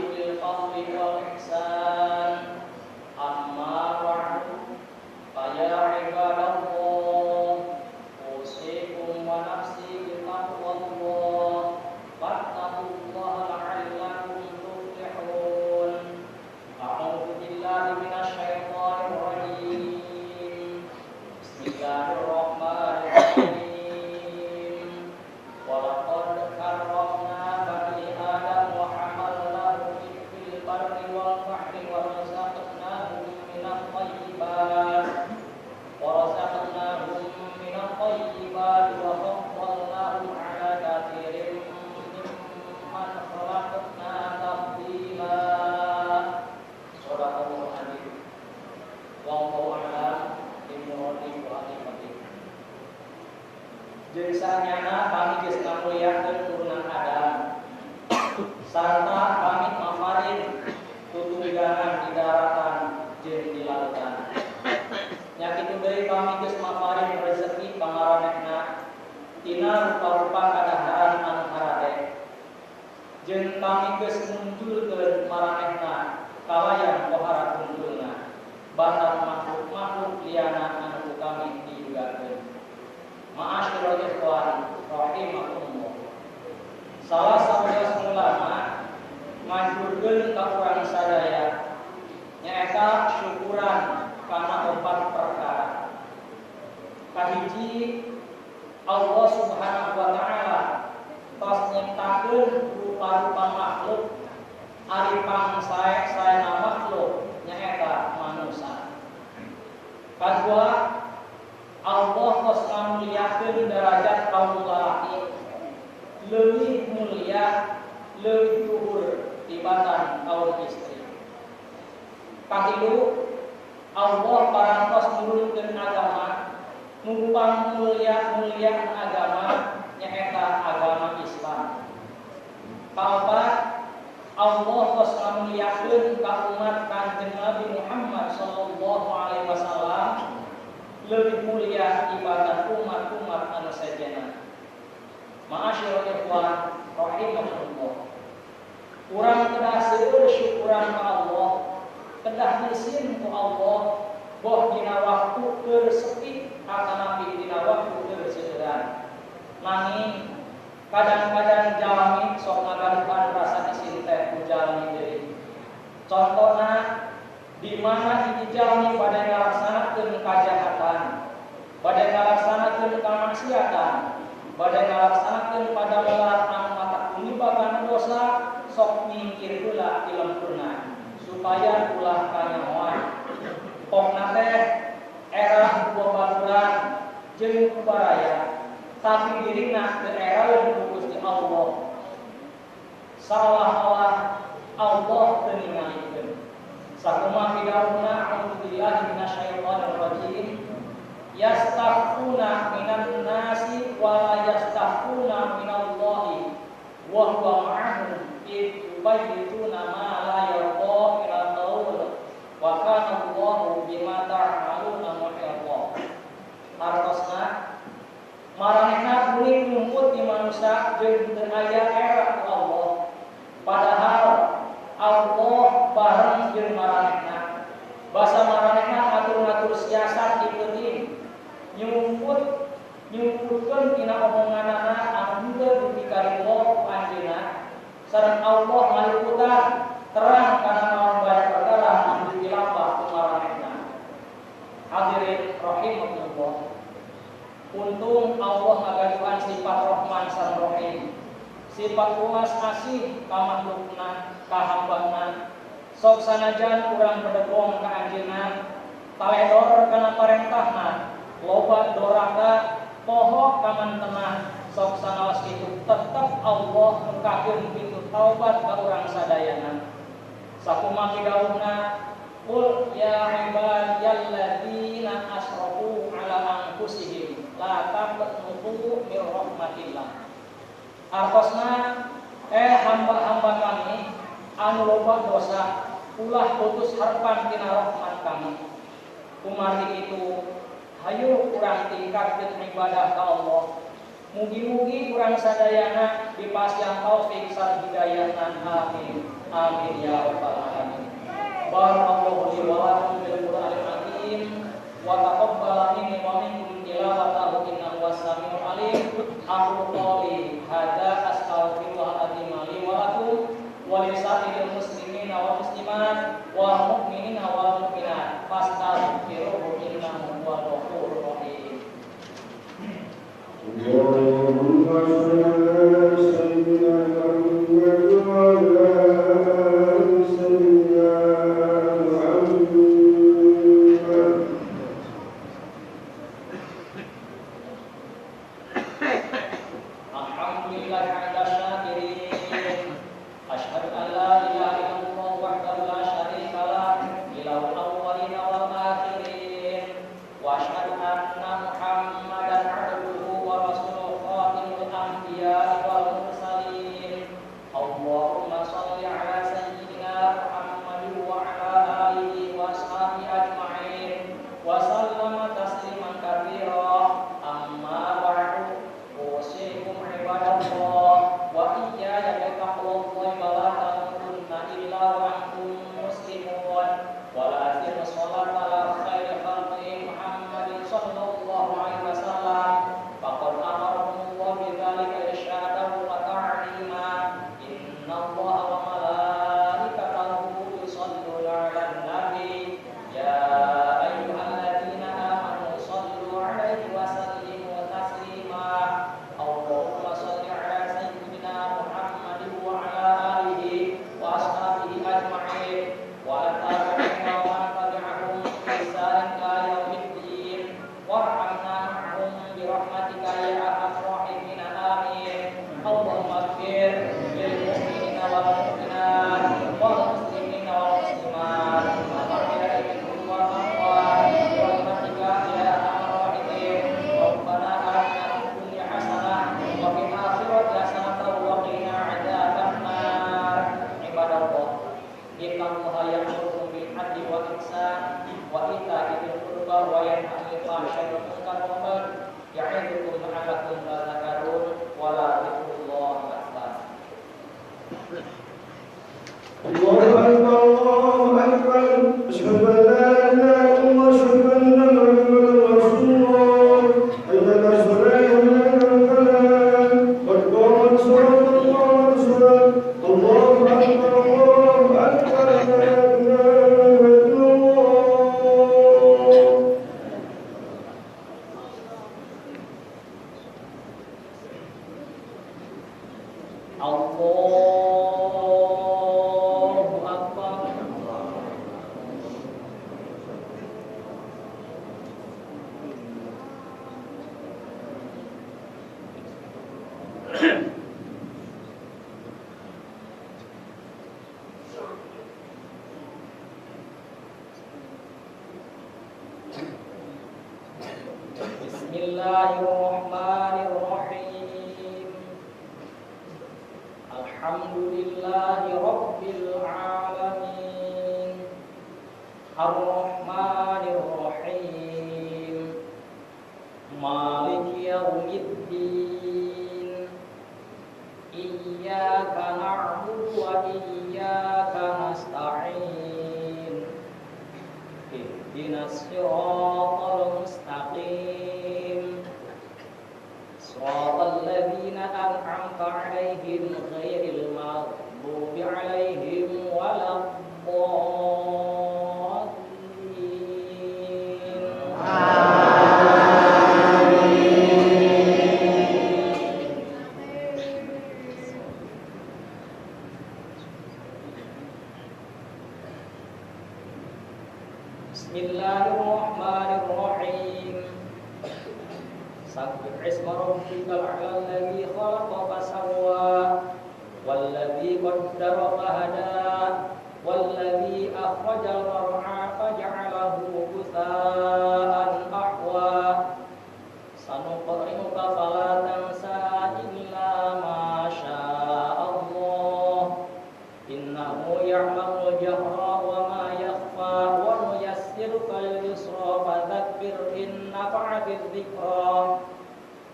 Ulil fadli wal ihsan. Amma ba'du, faya Tah kami mafarin tutunggangan di daratan jeung di lautan. Nya kitu deui kami geus mafarin rezeki ka maranehna tina rupa-rupa kadaharan anu harade. Jeung kami geus munculkeun maranehna kalayan pohara kumpulna bahkan makhluk-makhluk liana anu ku kami diyugakeun. Ma'asyiral ikhwan rahimakumullah. Salah sawios ulama ngajurkeun ka urang sadaya nyaeta syukuran kana opat perkara. Kahiji, Allah Subhanahu wa taala tos nyiptakeun rupa-rupa makhluk ari pangsae-saena makhluk nyaeta manusia. Kadua, Allah tos ngamuliakeun derajat kaum lalaki leuwih mulia leuwih luhur tibatan kaum istri. Katilu, Allah parantos nurunkeun agama nu pangmulia-muliaan agama nyaeta agama Islam. Kaopat, Allah tos ngamuliakeun ka umat Kanjeng Nabi Muhammad sallallahu alaihi wasallam leuwih mulia tibatan umat-umat anu sejenna. Ma'asyiral ikhwan rahimakumullah. Urang kedah seueur syukuran ka Allah, kedah isin ku Allah boh dina waktu keur sepi atanapi dina waktu keur seueuran. Nanging kadang-kadang jalmi sok ngagaduhan rasa isin teh ku jalmi deui. Contona di mana hiji jalmi bade ngalaksanakeun kajahatan, bade ngalaksanakeun kamaksiatan, bade ngalaksanakeun padamelan anu matak nyebabkeun dosa, sok nyingkir heula ti lempurna supaya ulah kanyahoan. Pokna teh era ku babaturan jeung ku baraya, tapi dirina teu eraeun ku Gusti Allah. Saolah-olah Allah teu ningalikeun. Sakumaha pidawuhna a'udzubillahi minasyaitonir rajim. Yastaghfuna minan nasi wa la yastaghfuna minallahi wa huwa ma'ahum id yubayyituna ma la yarda minal qaul wa kana Allahu bima ta'maluna muhita. Artosna maranehna kuning ngumpul di manusia jeung teu aya era ku Allah. Padahal Allah bareng jeung maranehna. Basa maranehna ngatur-ngatur siasat di peuting, nyumputkeun tina omonganana anu henteu dipikaridho ku anjeunna. Sareng Allah ngaliputan terang kana naon bae perkara anu dilampah ku maranehna. Hadirin rahimakumullah. Untung Allah ngagaduhan sifat Rahman sareng Rahim. Sifat welas asih ka makhlukna, ka hambana. Sok sanajan urang bedegong ka anjeunna, taledor kana parentahna, loba doraka, poho kamantena, sok sanaos kitu tetep Allah mukakeun pintu taubat ka urang sadayana. Sakumaha pidawuhna, qul ya ibadiyalladzina asrafu ala anfusihim la taqnutu min rahmatillah. Artosna, hamba-hamba kami anu loba dosa, ulah putus harapan tina rahmat kami. Kumargi itu, hayu urang tingkatkeun ibadah ka Allah. Mugi-mugi urang sadayana dipasihan taufik sareng hidayahna. Amin. Amin ya rabbal alamin. Barakallahu li wa lakum bil Qur'anil azim wa taqabbala minni wa minkum tilawatahu innahu was-samiul alim. Aqulu qawli hadza astaghfirullahal azim li wa lakum wa lisa'iril muslimina wal muslimat wal mu'minina wal mu'minat fastaghfiruhu innahu huwal ghafurur rahim. Allahumma shalli ala sayyidina Muhammad wa ala ali sayyidina Muhammad. Alhamdulillah ala syakirin. Asyhadu an la ilaha illallah wahdahu la syarika lah ilahul awwalina wal akhirin wa asyhadu anna Muhammadan abduhu wa rasuluhu khatimul anbiya. الله أكبر الله أكبر أشهد أن لا إله إلا الله أشهد أن محمدا رسول الله حي على الصلاة حي على الفلاح قد قامت الصلاة قد قامت الصلاة الله أكبر الله أكبر لا إله إلا الله. الله أكبر. بسم الله الرحمن الرحيم. الحمد لله رب العالمين الرحمن الرحيم مالك يوم الدين إياك نعبد وإياك نستعين اهدنا الصراط المستقيم صراط الذين أنعمت عليهم غير المغضوب عليهم ولا الضالين. بسم الله الرحمن الرحيم. سبح اسم ربك الأعلى الذي خلق فسوى والذي قدر فهدى والذي أخرج المرعى فجعله غثاء أحوى. سنقرئك فلا تنسى إلا ما شاء الله إنه يعلم الجهر وما يخفى ونيسرك لليسرى فذكر إن نفعت الذكرى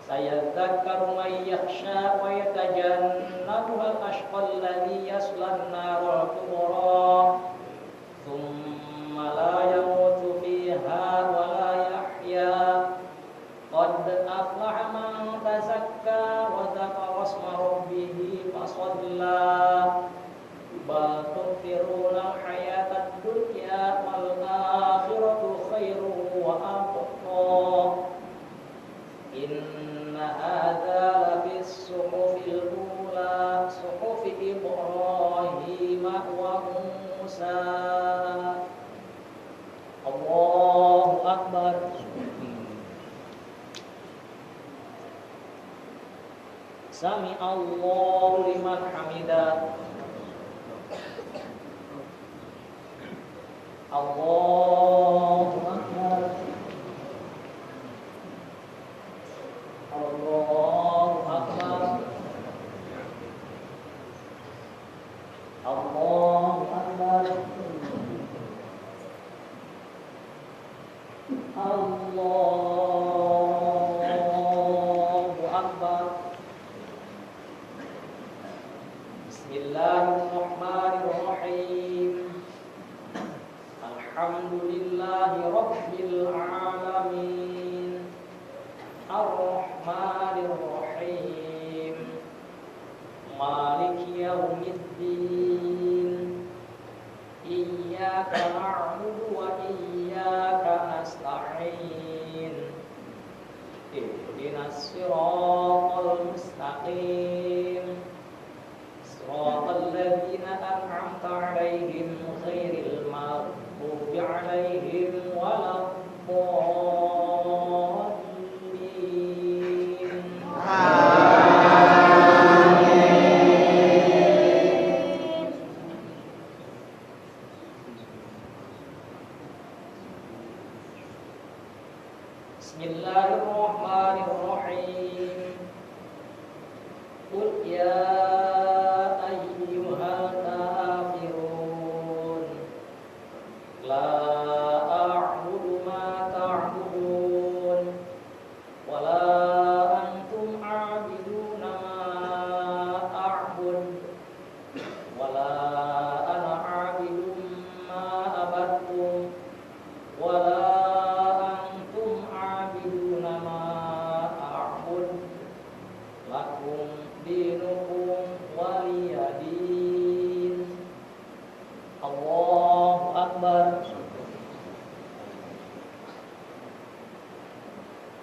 سيذكر من يخشى ويتجنبها الأشقى الذي يصلى النار الكبرى ثم لا يموت فيها ولا يحيا. قد أفلح من تزكى وذكر اسم ربه فصلى. بل تؤثرون الحياة الدنيا والآخرة خير وأبقى. إن هذا لفي الصحف الأولى صحف إبراهيم وموسى. الله أكبر. سمع الله لمن حمده. الله أكبر. الله أكبر. الله أكبر. الله أكبر. بسم الله الرحمن الرحيم. الحمد لله رب العالمين الرحمن الرحيم مالك يوم الدين إياك نعبد وإياك نستعين اهدنا الصراط المستقيم صراط الذين أنعمت عليهم غير المغضوب عليهم ولا الضالين. بسم الله الرحمن الرحيم. قل يا أيها الكافرون لا أعبد ما تعبدون ولا أنتم عابدون ما أعبد ولا أنا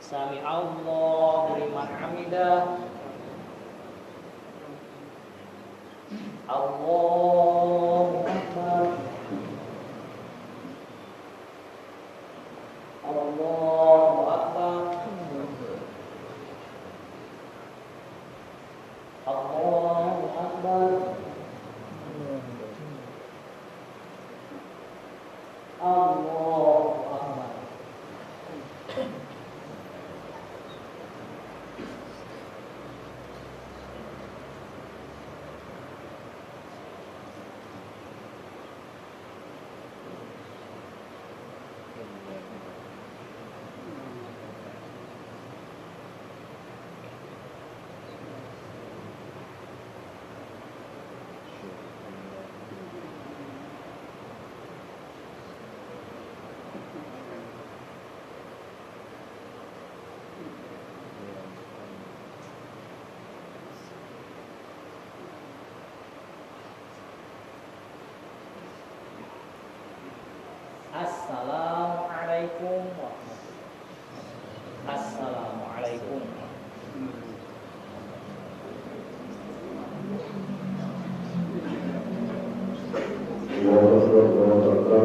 Sami'allahu liman hamidah. Allahu akbar. Allahu akbar. Allahu akbar. Allahu akbar. Assalamualaikum warahmatullahi. Assalamualaikum. Allahu akbar, Allahu akbar.